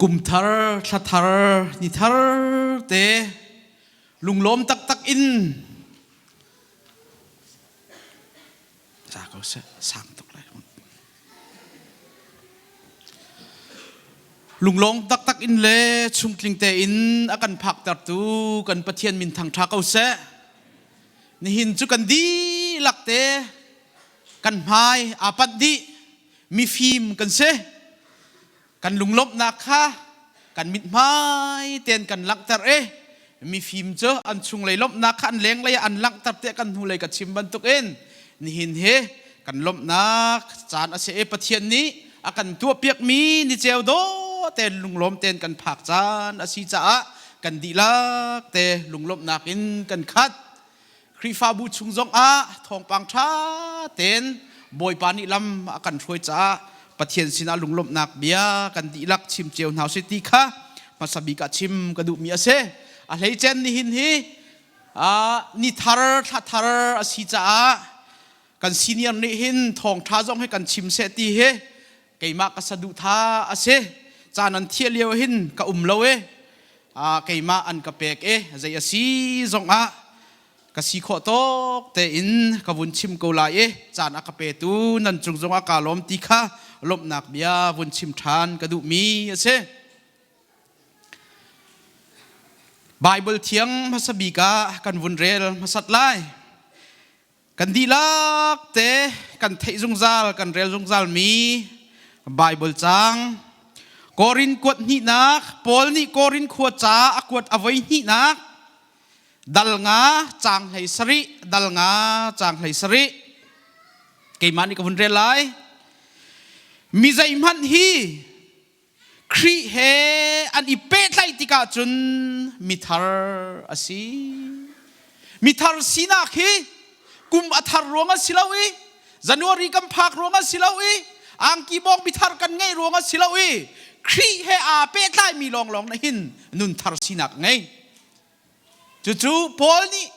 Kum thar, thla thar, ni thar te lunglawm taktak in ca ko seh sang tuk lai. Lunglawm taktak in le chungtling tein a kan phaktertu kan Pathian min thangṭha ko seh. Nihin cu kan dihlak te kan hmai aa panh dih. Mifim kan si. Kan lunglawmhnak kha kan mithmai tein kan langhter i mifim cu an chunglei lawmhnak kha an lenglei ah an langhter tiah kan hnulei ka chim bantukin nihin hi kan lawmhnak caan a si i Pathian nih a kan tuahpiakmi ni ceu dawh tein lunglawm tein kan phak caan a si caah kan dihlak te lunglawmhnak in kan khat. Khrihfabu chung zongah thawngpang ṭha tein Bawipa nih lam a kan hruai caah Pathian sinah lunglawmhnak bia kan dihlak chim cio hna usih ti kha hmasa bik ah chim ka duhmi a si. A hleicen nihin hi ni thar thla thar a si caah kan senior nih hin thawngṭha zong hi kan chim seh ti hi keimah ka saduhthah a si. Caan an thiah lio hin ka um lo i keimah an ka pek i zei a si zongah ka si khawh tawk tein ka vun chim ko lai i caan a ka petu nan cung zongah kaa lawm ti kha lawmhnak bia vun chim ṭhan ka duhmi a si. Baibal thiang hmasa bik ah kan vun rel hmasat lai. Kan dihlak te kan theih zungzal, kan rel zungzal mi Baibal caang Korin kuat hnihnak, Paul nih Korin khua ca a kuat a voi hnihnak, dal nga caang 17, dal nga caang 17. Keimah nih ka vun rel lai. Mi zeihmanh hi Khrih he an i pehtlaih tikah cun mithar a si. Mithar sinak hi kum a thar ruang a si lo i January kan phak ruang a si lo i angki bawng mithar kan ngeih ruang a si lo i Khrih he aa pehtlaimi lawnglawng na hin nun thar sinak ngei. Cucu Paul nih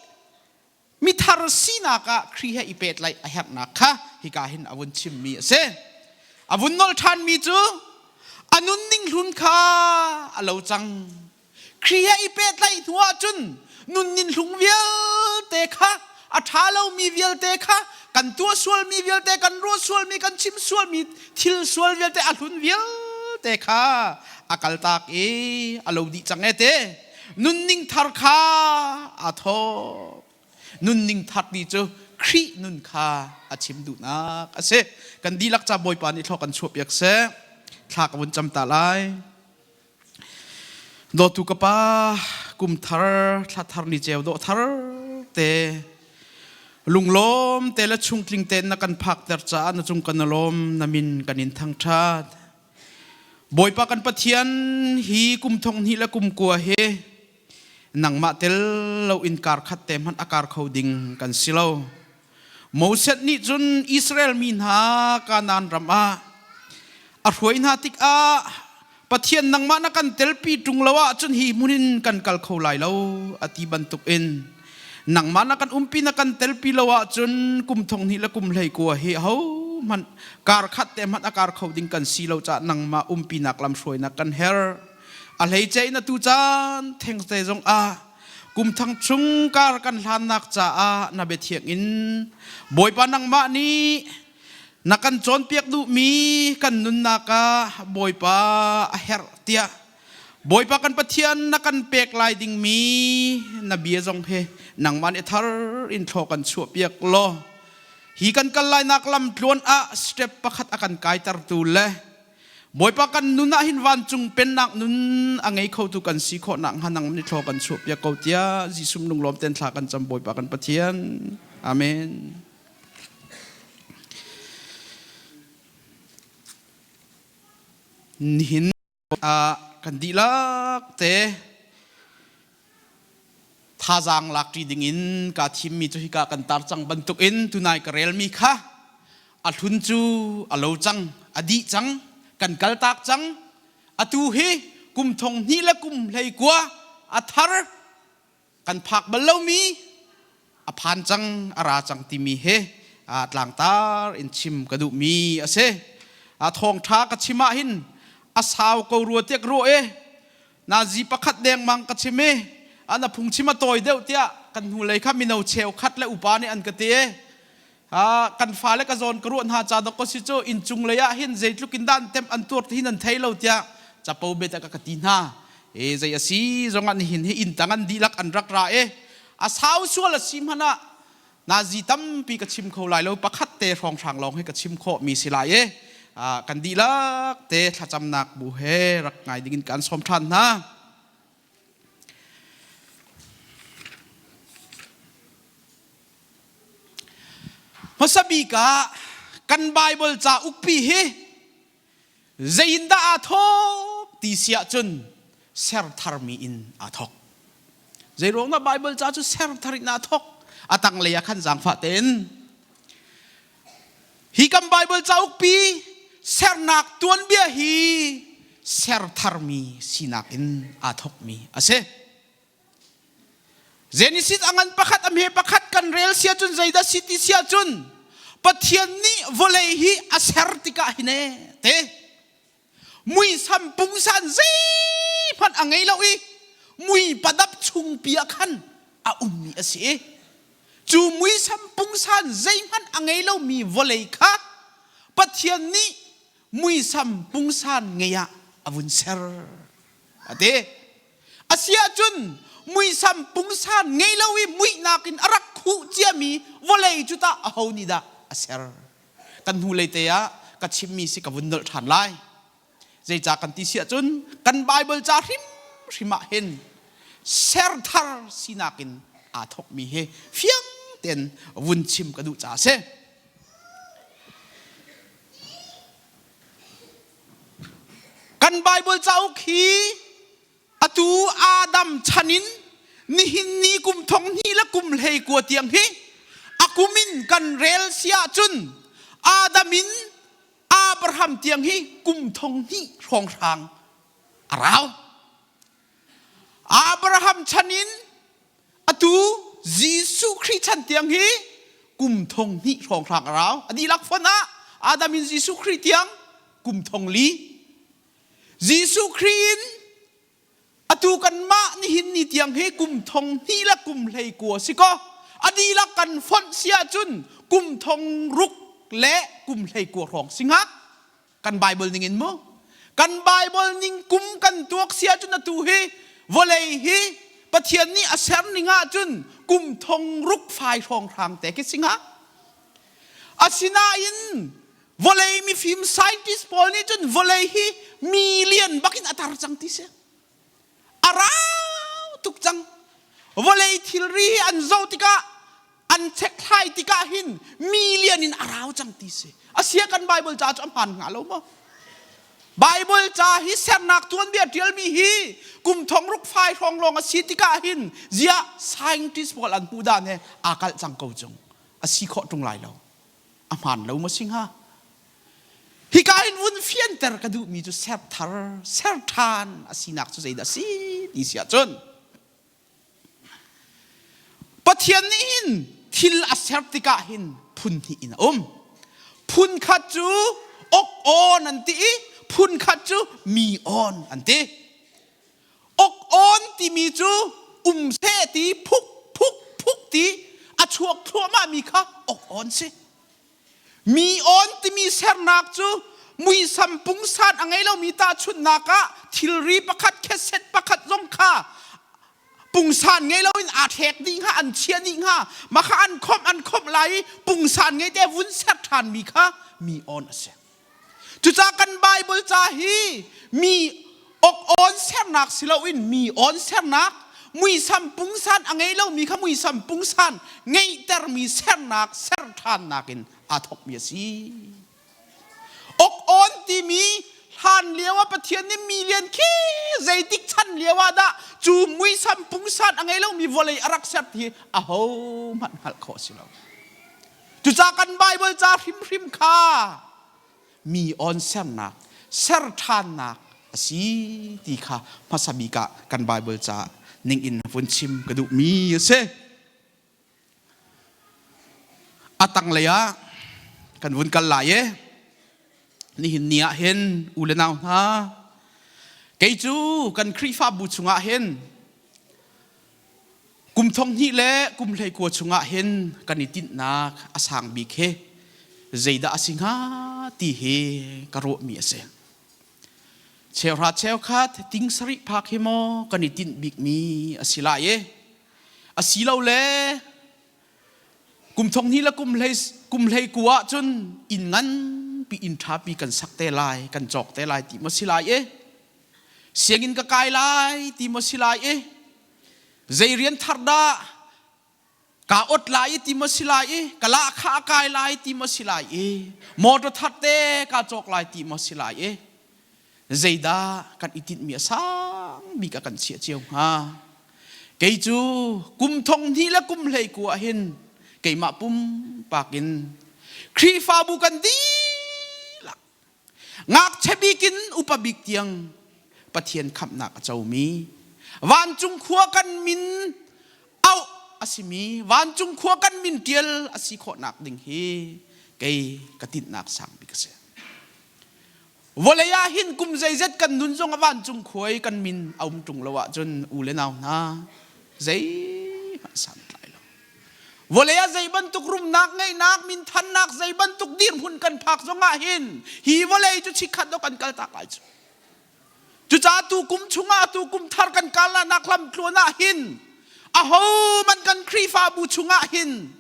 mithar sinak ah Khrih he i pehtlaih a herhnak kha hika hin a vun chimmi a si. A vun nolh ṭhanmi cu a nunning hlun kha a lo cang. Khrih he i pehtlaih hnu ahcun nunning hlung vialte kha a ṭha lomi vialte kha kan tuah sualmi vialte kan ruah sualmi kan chim sualmi thil sual vialte a hlun vialte kha a kaltak i a lo dih cang e te. Nunning thar kha aa thawk. Nunning thar ti cu Khrih nun kha a chim duhnak a si. Kan dihlak ca Bawipa nih thlaw kan chuahpiak seh. Thla ka vun cam ta lai. Dawtu ka pa, kum thar, thla thar ni ceu dawh thar te lunglawm te le chungtling te na kan phakter caah na cung kan lawm na min kan in thangṭhat. Bawipa kan Pathian hi kum thong hnih le kum kua hi nangmah tel lo in kar khat te hmanh a kar kho ding kan si lo. Moses nih cun Israel mi hna Kanaan ram ah a hruai hna tikah Pathian nangmah na kan telpi ṭung lo ahcun hi hmun in kan kal kho lai lo a ti bantukin nangmah na kan umpi na kan telpi lo ahcun kum thong hnih le kum hlei kua hi ahohmanh kar khat te hmanh a kar kho ding kan si lo caah nangmah umpinak lamhruainak kan herh. A hleice in atu caan thengte zong ah kum thang chung kar kan hlannak caah na biathiang in Bawipa nangmah nih na kan cawnpiak duhmi kan nunnak ah Bawipa a herh tiah Bawipa kan Pathian na kan pek lai dingmi na bia zong hi nangmah nih thar in thlaw kan chuahpiak law hi kan kal lainak lam tluan ah step pakhat a kan kaitertu le Bawipa kan nun ah hin vancung pennak nun a ngei khotu kan si khawh nak hnga nang nih thlaw kan chuahpiak ko tiah Jesuh lunglawm ten thla kan cam Bawipa kan Pathian. Amen. Nihin ah kan dihlak te thazaang lakṭi dingin kaa thimmi cu hika kan tar cang bantukin tunai ka relmi kha a hlun cu a lo cang, a dih cang, kan kaltak cang. Atu hi kum thong hnih le kum 19 a thar kan phak bal lomi a phan cang a ra cang timi hi tlangtar in chim ka duhmi a si. Thawngṭha ka chim ah hin A sau ko rua tiah ka ruah i nazi pakhat dengmang ka chim i an a phungchim a tawi deuh tiah kan hnulei kha mino cheukhat le upa nih an ka ti i kan fale ka zawn ka ruah hna ca dok ko si cu inncung lei ah hin zeitluk in dah an temh an tuar ti hin an thei lo tiah capo bet ah ka ti hna. E zei a si zongah nihin hi inn tang an dihlak an rak ra i a sau sual a si hmanh ah nazi tampi ka chim kho lai lo, pakhat te hrawnghrang lawng hi ka chim khawh mi si lai i kan dihlak te thlacamnak bu he rak ngai dingin kan sawm ṭhan hna. Hmasa bik ah kan Bible cauk pi hi Zeiindah aa thawk ti si ahcun ser tharmi in aa thawk. Zeiruang dah Bible ca cu ser thar in aa thawk? A tanglei ah khan zaangfah tein hi kan Bible cauk pi sernak tuanbia hi ser tharmi sinak in aa thawkmi a si. Genesis a ngan pakhat a hme pakhat kan rel sia cun zeidah si ti sia cun Pathian nih vawlei hi a ser tikah hin e te muisam pungsan zeihmanh a ngei lo i mui padap chungpi ah khan a ummi a si i cu muisam pungsan zeihmanh a ngei lomi vawlei kha Pathian nih muisam pungsan ngei ah a vun ser a ti. Asiahcun muisam pungsan ngei lo i muihnak in a rak khuh ciami vawlei cu tah aho nih dah a ser? Kan hnulei te ah ka chimmi si ka vun nolh ṭhan lai. Zeicah kan ti si ahcun kan Baibal ca hrimhrim ah hin ser thar sinak in aa thawkmi hi fiang tein vun chim ka duh caah a si. Kan Baibal cauk hi atu Adam chan in nihin ni kum thong hnih le kum hlei kua tiang hi a kum in kan rel si ahcun Adam in Abraham tiang hi kum thong hnih hrawnghrang a rau. Abraham chan in atu Jesuh Khrih chan tiang hi kum thong hnih hrawnghrang a rau. A dihlak fon ah Adam in Jesuh Khrih tiang kum thong li. Jesuh Khrih in atu kanmah nihin ni tiang hi kum thong hnih le kum hlei kua si kaw a dihlak kan fonh si ahcun kum thong ruk le kum hlei kua hrawng si hnga. Kan Bible ning in mu. Kan Bible ning kum kan tuak si ahcun atu hi vawlei hi Pathian nih a ser ning ahcun kum thong ruk fai hrawnghrang te khi si hnga. Asinain vawlei mifim scientist pawl nih cun vawlei hi million bakin a tar cang ti si. A rau tuk cang. Vawlei thilri hi an zoh tikah an chekhlai tikah hin million in a rau cang ti si. Asia kan Bible ca cu a hmaan hnga lo maw? Bible ca hi sernak tuanbia ṭialmi hi kum thong ruk fai hrawng lawng a si tikah hin ziah scientist pawl an hmuh dan he aa kalh cang ko cung. A si khawh ṭung lai lo. A hmaan lo maw si hnga? Hika hin vun fianter ka duhmi cu ser thar, ser ṭhan a sinak cu zeidah a si ti si ahcun Pathian nih hin thil a ser tikah hin phun hnih in a um. Phun khat cu ok awn an ti i phun khat cu mi awn an ti. Ok awn timi cu um seh ti phuk phuk phuk ti a chuak thluahmah mi kha ok awn si. Mi awn timi sernak cu muisam pungsan a ngei lomi tahchunhnak ah thilri pakhat kheset pakhat zong kha pungsan ngei loin aa thlek dih hnga an chia dih hnga mah kha an khomh an khomh lai i pungsan ngei te vun ser ṭhanmi kha mi awn a si. Cucaah kan Bible ca hi mi ok awn sernak si loin mi awn sernak muisam pungsan a ngei lomi kha muisam pungsan ngeihtermi sernak ser ṭhannak in aa thawkmi a si. Ok awn timi hlan lio ah Pathian nih million khi zeitik chan lio ah dah cu muisam pungsan a ngei lomi vawlei a rak ser ti hi ahohmanh hngalh khawh a si lo. Cucaah kan Bible ca hrimhrim kha mi awn sernak, ser ṭhannak a si ti kha hmasa bik ah kan Bible ca ning in vun chim ka duhmi a si. A tanglei ah kan vun kal lai i nihin ni ah hin u le nau hna. Kei cu kan Khrihfabu chungah hin kum thong hnih le kum 19 chungah hin kan i tinhnak a sang bik hi zeidah a si hnga ti hi ka ruahmi a si. Cheuhra cheukhat ting sarih phak hi maw kan i tinh bikmi a si lai i asilole Kum thong hnih le kum hlei ku ah cun inn nganpi inn ṭhapi kan sak te lai, kan cawk te lai ti maw si lai i sianginn ka kai lai ti maw si lai i zei rian thar dah kaa ot lai i ti maw si lai i ka lahkhah a kai lai ti maw si lai i motor thar te kaa cawk lai ti maw si lai i zeidah kan i tinhmi a sang bik a kan chiah cio hnga? Kei cu kum thong hnih le kum hlei ku ah hin keimah pumpak in Khrihfabu kan dihlak ngakchia bik in upa bik tiang Pathian khamhnak a comi vancung khua kan min auh a simi vancung khua kan min ṭial a si khawhnak ding hi kei ka tinhnak sang bik a si. Vawlei ah hin kum zeizet kan nun zong a vancung khuai kan min a um ṭung lo ahcun u le nau hna zeihmanh santlai lo. Vawlei ah zei bantuk rumnak ngeihnak minthannak zei bantuk dirhmun kan phak zong ah hin hi vawlei cu chikkhat dawh kan kaltak lai cu. Cucaah tu kum chungah tu kum thar kan kalnak lam tluan ah hin aho man kan Khrihfabu chungah hin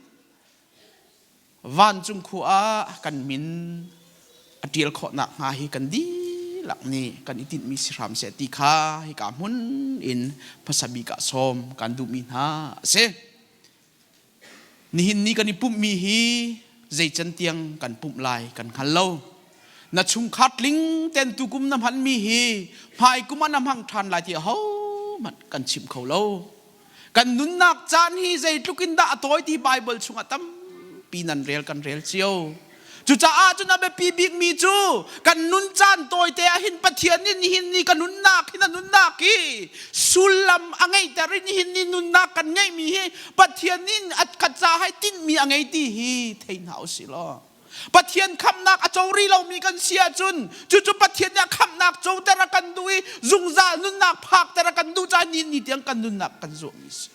Vancung khua ah kan min a ṭial khawh nakhnga hi kan dihlak nih kan i tinhmi si hram seh ti kha hika hmun in hmasa bik ah sawm kan duhmi hna a si. Nihin ni kan i pumhmi hi zei can tiang kan pumh lai kan hngal lo. Na chungkhar tling ten tukum na hmanmi hi hmai kum ah na hmang ṭhan lai ti ahohmanh kan chim kho lo. Kan nunnak caan hi zeitluk in dah a tawi ti Baibal chungah tampi nan rel kan rel cio. Cucaah cun a biapi bikmi cu kan nun caan tawite ah hin Pathian nih nihin ni ka nunnak hi na nunnak hi sullam a ngeihter i nihin ni nunnak kan ngeihmi hi Pathian nih a ka ca hai tinhmi a ngei ti hi thei hna usih law Pathian khamhnak a co rih lomi kan si ahcun cucu Pathian nih a khamhnak coter a kan duh i zungzal nunnak phakter a kan duh caah ni ni tiang kan nunnak kan zuahmi si.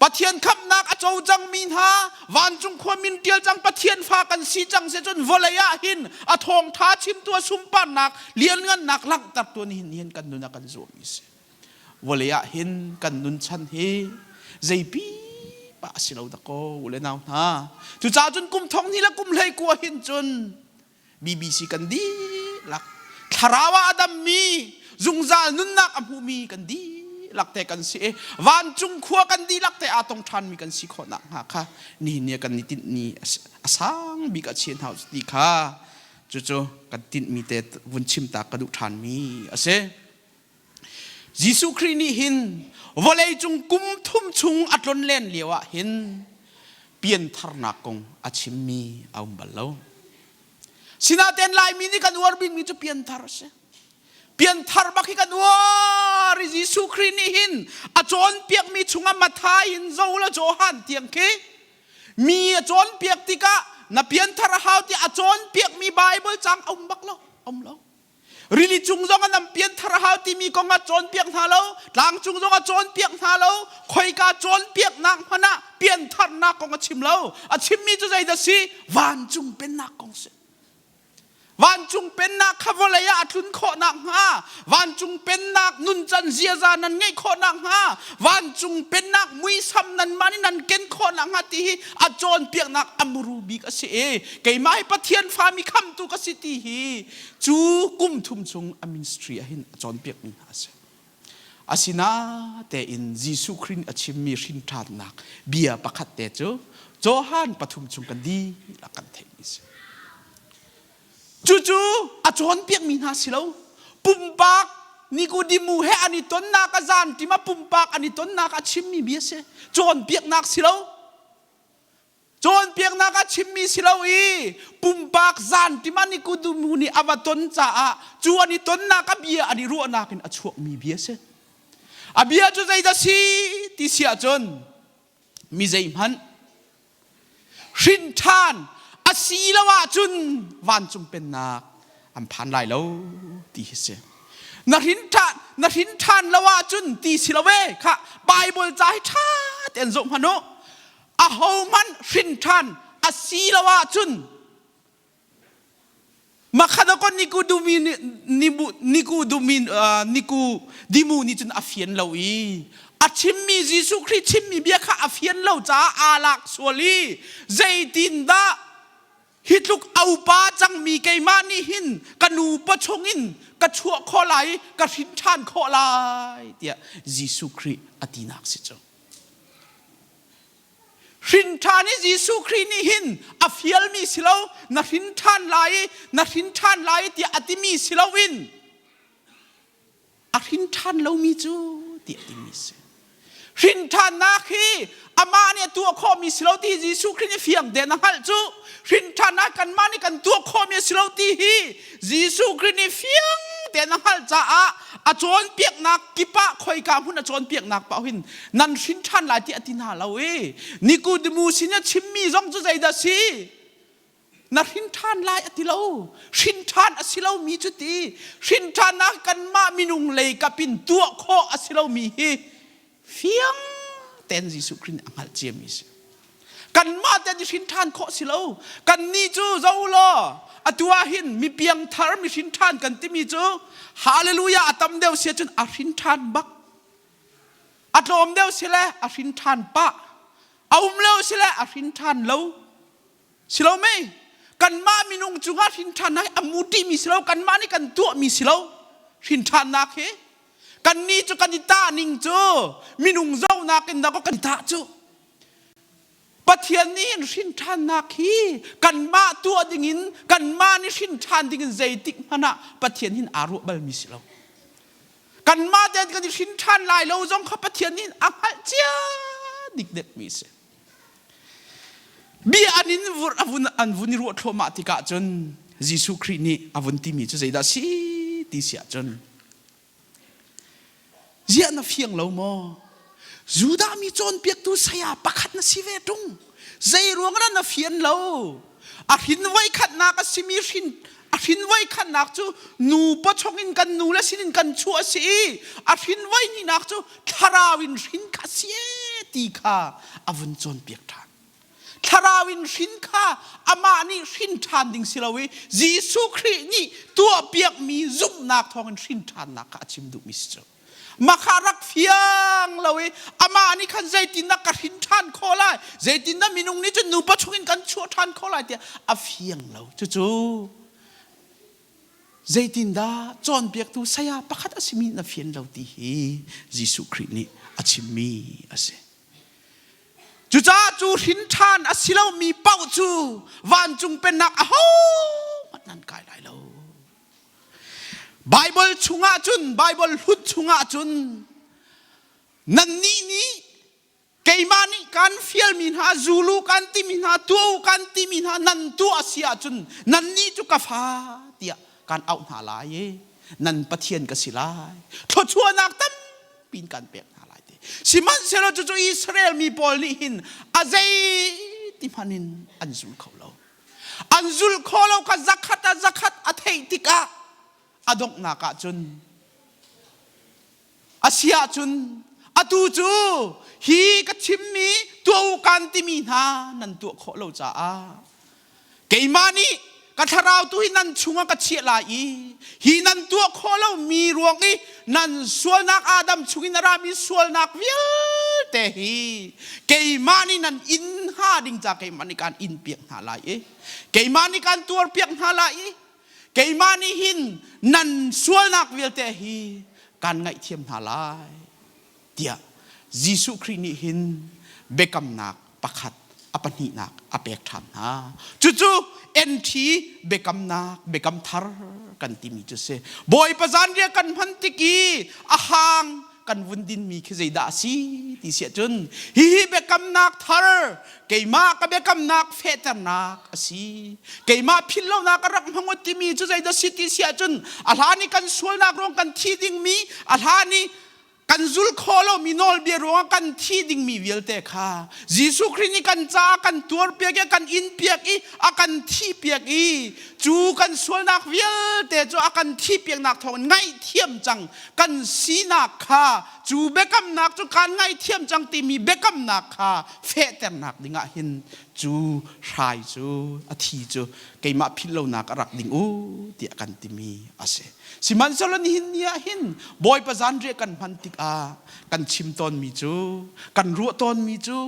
Pathian khamhnak a co cangmi hna vancung khua min ṭial cang Pathian fa kan si cang si cun vawlei ah hin a thawngṭha chimtu a sunparnak lianngannak langhtertu nihin hin kan nun a kan zuahmi si. Vawlei ah hin kan nunchan hi zeipi pa a si lo dakaw u le nau hna. Cucaah cun kum thong hnih le kum hlei kua hin cun BBC kan dihlak thlarau ah a dammi zungzal nunnak a hmumi kan dihlak te kan si i vancung khua kan dihlak te aa tong ṭhanmi kan si khawh nakhnga kha nihin ni kan i tinhni a sang bik a chian hau ti kha cucu kan tinhmi te vun chim ta ka duh ṭhanmi a si. Jesuh Khrih nih hin vawleicung kum thum chung a tlonlen lio ah hin piantharnak kong a chimmi a um bal lo. Sinain Laimi nih kan uar bikmi cu pianthar a si. Pianthar bak hi kan uar i Jesuh Khrih nih hin a cawnpiakmi chungah Matthai in Zo le Johan tiang khi mi a cawnpiak tikah na pianthar a hau tiah a cawnpiakmi Bible cang a um bak lo, um lo. Rili cung zong ah nan pianthar a hau timi kong ah cawnpiak hna lo, tlang cung zong ah cawnpiak hna lo, khoika cawnpiaknak hmanh ah piantharnak kong a chim lo. A chimmi cu zeidah si? Vancung pennak kong si. Vancung pennak kha vawlei ah a tlun khawh nakhnga, vancung pennak nuncan ziaza nan ngeih khawh nakhnga, vancung pennak muisam nanmah nih nan ken khawh nakhnga ti hi a cawnpiaknak a muru bik a si i keimah hi Pathian fa mi khamtu ka si ti hi Cu kum thum chung a ministry ah hin a cawnpiakmi hna a si. Asinatein Jesuh Khrih nih a chimmi hrinṭhannak bia pakhat te cu Johan pathum chung kan dihlak kan theihmi a si. Cucu a cawnpiakmi hna si lo. Pumpak Nikodemu he an i tonnak a zanṭim a pumpak an i tonnak a chimmi bia a si. Cawnpiaknak si lo. Cawnpiaknak a chimmi si lo i pumpak zantim ah Nikodemus nih a va ton caah cu an i tonnak a bia an i ruahnak in a chuakmi bia a si. A bia cu zeidah si ti si ahcun mi zeihmanh hrin ṭhan a si lo ahcun vancung pennak an phan lai lo ti hi si. Na hrin ṭhan na hrin ṭhan lo ahcun ti si lo e kha Bible ca hi ṭha tein zoh hmanh u. Ahohmanh hrin ṭhan a si lo ahcun Makhadakon Nikudumi Nikudumi Nikudimu nih cun a fian lo i a chimmi Jesuh Khrih chimmi bia kha a fian lo caah aa lak sual i zeitindah hi tluk a upa cangmi keimah nih hin ka nu pawchung in ka chuah khawh lai i ka hrin ṭhan khawh lai tiah Jesuh Khrih a tinak si cu. Hrin ṭhan i Jesuh Khrih nih hin a fialmi si lo, na hrin ṭhan lai i na hrin ṭhan lai tiah a timi si loin a hrin ṭhan lomi cu tiah a timi si. Hrin ṭhannak hi amah nih a tuah khawhmi si lo ti Jesuh Khrih nih fiang tein a hngalh cu hrin ṭhannak kanmah nih kan tuah khawhmi a si lo ti hi Jesuh Khrih nih fiang tein a hngalh caah a cawnpiaknak kip ah khoika hmun a cawnpiaknak paoh hin nan hrin ṭhan lai ti a ti hna lo i Nikodemu sin a chimmi zong cu zeidah si na hrin ṭhan lai a ti lo hrin ṭhan a si lomi cu ti hrin ṭhannak kanmah minung lei kap in tuah khawh a si lomi hi fiang tein Jesuh Khrih nih a hngalh ciami a si. Kanmah te nih hrin ṭhan khawh si lo. Kannih cu zo law atu ah hin mi piangthar mi hrin ṭhan kan timi cu hallelujah a tam deuh si ahcun a hrin ṭhan bak. A tlawm deuh si le a hrin ṭhan pah. A um lo si le a hrin ṭhan lo. Si lo mei? Kanmah minung cungah hrin ṭhannak hi a muṭimi si lo. Kanmah nih kan tuahmi si lo. Hrin ṭhannak hi Kannih cu kan i tah ning cu minung zohnak in dah kan tah cu. Pathian nih hin hrin ṭhannak hi kanmah tuah dingin kanmah nih hrin ṭhan dingin zeitik hmanh ah Pathian hin aa ruah balmi si lo. Kanmah tein kan i hrin ṭhan lai lo zong kha Pathian nih a hngalh cia dikdekmi a si. Bia an in a vun an vun i ruah thluahmah tikah cun Jesuh Khrih nih a vun timi cu zeidah si ti si ahcun Ziah na fiang lo maw? Judah mi cawnpiaktu saya pakhat na si ve ṭung. Zei ruang dah na fian lo? A hrin voikhatnak a simi hrin a hrin voikhatnak cu nu pawchong in kan nu le sinin kan chuah a si i a hrin voihnihnak cu thlarau in hrin kha si e ti kha a vun cawnpiak ṭhan. Thlarau in hrin kha amah nih hrin ṭhan ding si lo i Jesuh Khrih nih tuahpiakmi zumhnak thawngin hrin ṭhannak kha a chim duhmi si cu. Mah kha rak fiang lo i amah nih khan zeitindah ka hrin ṭhan khawh lai, zeitindah minung nih cun nupa chungin kan chuah ṭhan khawh lai tiah a fiang lo. Cucu zeitindah cawnpiaktu saya pakhat a simi na fian lo ti hi Jesuh Khrih nih a chimmi a si. Cucaah cu hrin ṭhan a si lomi paoh cu vancung pennak ahohmanh nan kai lai lo. Baibal chungah cun, Baibal hlut chungah cun nannih nih keimah nih kan fialmi hna, zulu kan timi hna, tuah u kan timi hna nan tuah a si ahcun nannih cu ka fa tiah kan auh hna lai i nan Pathian ka si lai. Thluachuahnak tam pin kan pek hna lai ti. Sihmanhsehlaw cucu Israel mi pawl nih hin a zei ti hmanh in an zul kho lo. An zul kho lo kha zakhat a zakhat a theih tikah a donghnak ah cun a si ahcun atu cu hi ka chimmi tuah u kan timi hna nan tuah khawh lo caah Keimah nih ka thlarau tu hi nan chungah ka chiah lai i hi nan tuah khawh lomi ruang i nan sualnak Adam chungin a rami sualnak vialte hi keimah nih nan inn hnga ding ca keimah nih kaan inn piak hna lai i keimah nih kaan tuar piak hna lai i keimah nih hin nan sualnak vialte hi kaan ngaihthiam hna lai tiah Jesuh Khrih nih hin biakamnak pakhat a pahnihnak a pek ṭhan hna. Cucu NT biakamnak biakam thar kan timi cu si. Bawipa zanriah kan hman tik i a hang kan vun dinmi khi zeidah a si ti si ahcun hihi biakamnak thar keimah ka biakamnak fehternak a si. Keimah philhlonak a rak hmang timi cu zeidah si ti si ahcun a hlan i kan sualnak ruang kan thi dingmi a hlan i kan zul khawh lomi nawlbia ruangah kan thi dingmi vialte kha Jesuh Khrih nih kan caah kan tuarpiak i kan inpiak i a kan thihpiak i. Cu kan sualnak vialte cu a kan thihpiaknak thawngin ngaihthiam cang kan sinak kha cu biakamnak cu kaan ngaihthiam cang timi biakamnak kha fehternak dingah hin cu hrai cu a thi cu keimah philh lonak a rak ding u tiah kan timi a si. Sihmanhsehlaw nihin ni ah hin Bawipa zanriah kan hman tikah kan chim tawnmi cu kan ruah tawnmi cu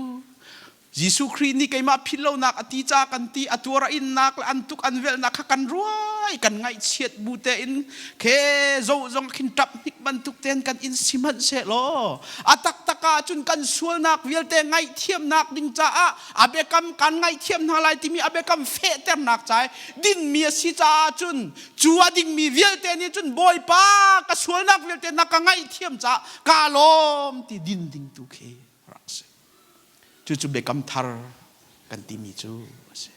Jesuh Khrih nih keimah philh lonak a ti ca kan ti a tuar a innak le an tuk an velhnak kha kan ruai kan ngaihchiat bu tein khe zo zong khin ṭap hnik bantuk tein kan in sihmanhsehlaw a taktak ah cun kan sualnak vialte ngaihthiamnak ding caah a biakam kan ngaihthiam hna lai timi a biakam fehternak ca dinmi a si caah cun cu a dingmi vialte nih cun Bawipa ka sualnak vialte na ka ngaihthiam caah ka lawm ti din ding tu khi rak si. Cucu biakam thar kan timi cu a si.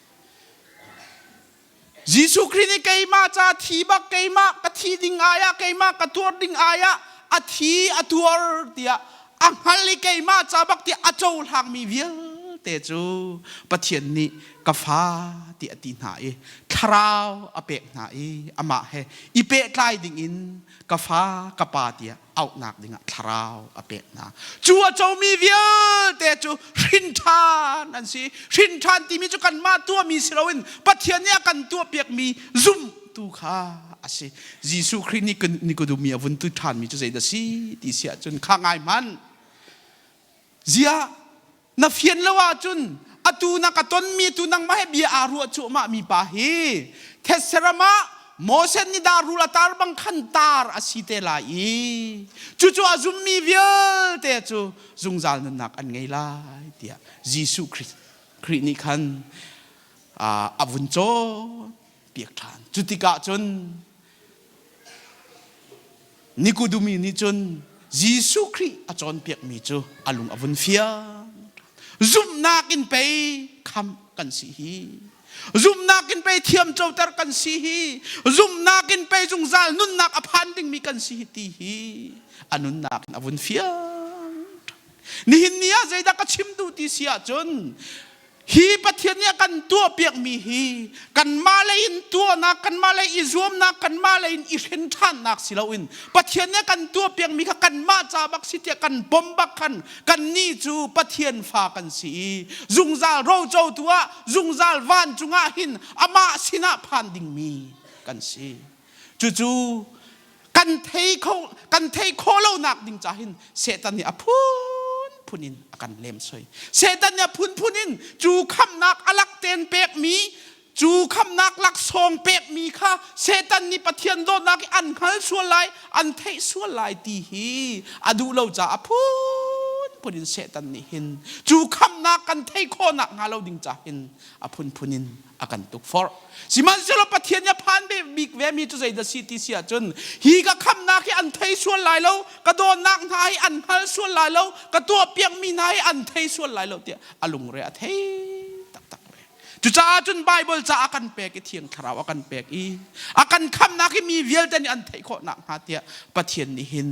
Jesuh Khrih nih keimah ca thi bak keimah ka thi ding ai ah keimah ka tuar ding ai ah a thi a tuar tiah a hngal i keimah ca bak tiah a cohlangmi vialte cu Pathian nih ka fa ti a ti hna i thlarau a pek hna i amah he i pehtlai ding in ka fa ka pa tiah auhnak dingah thlarau a pek hna. Cu a comi vialte cu hrin ṭhan an si. Hrin ṭhan timi cu kanmah tuahmi si loin Pathian nih a kan tuahpiakmi zumhtu kha a si. Jesuh Khrih nih Nikodemi a vun tu ṭhanmi cu zeidah si ti si ahcun kha ngai hmanh. Ziah na fian lo ahcun atu na ka tonmi tu nangmah he bia aa ruah cuahmah mi pa hi thetseram ah Moses nih dar rul a tar bang khan tar a si te lai i cucu a zummi vialte cu zungzal nunnak an ngei lai tiah Jesuh Khrih nih khan a vun cawn piak ṭhan. Cu tikah cun Nikodemi nih cun Jesuh Khrih a cawnpiakmi cu a lung a vun fiang. Zumhnak in pei khamh kan si hi. Zumhnak in pei thiamcoter kan si hi. Zumhnak in pei zungzal nunnak a phan dingmi kan si hi ti hi a nunnak in a vun fiang. Nihin ni ah zeidah ka chim duh ti si ahcun Hi Pathian nih a kan tuahpiakmi hi kanmah lei in tuahnak, kanmah lei i zuamnak, kanmah lei in i hren ṭhannak si loin Pathian nih a kan tuahpiakmi kha kanmah ca bak si tiah kan pom bak khan kannih cu Pathian fa kan si i zungzal rocotu ah zungzal vancung ah hin amah sinah phan dingmi kan si. Cucu kan thei kho kan thei khawh lonak ding ca hin Satan nih a phunphun in a kan lemsoi. Satan nih a phunphun in cu khamhnak a lak ten pekmi cu khamhnak laksawng pekmi kha Satan nih Pathian dawtnak i an hngal sual lai an theih sual lai ti hi a duh lo caah a phunphun in Satan nih hin cu khamhnak kan theih khawhnak hnga lo ding ca hin a phunphun in a kan tukforh. Sihmanhsehlaw Pathian nih a phan bik ve mi cu zeidah si ti si ahcun hi ka khamnak hi an thei sual lai lo, ka dawtnak hna hi an hngal sual lai lo, ka tuahpiakmi hna hi an thei sual lai lo tiah a lungre a thei taktak ve. Cucaah cun Baibal ca a kan pek i Thiang Thlarau a kan pek i a kan khamnak hi mi vialte nih an theih khawh nakhnga tiah Pathian nih hin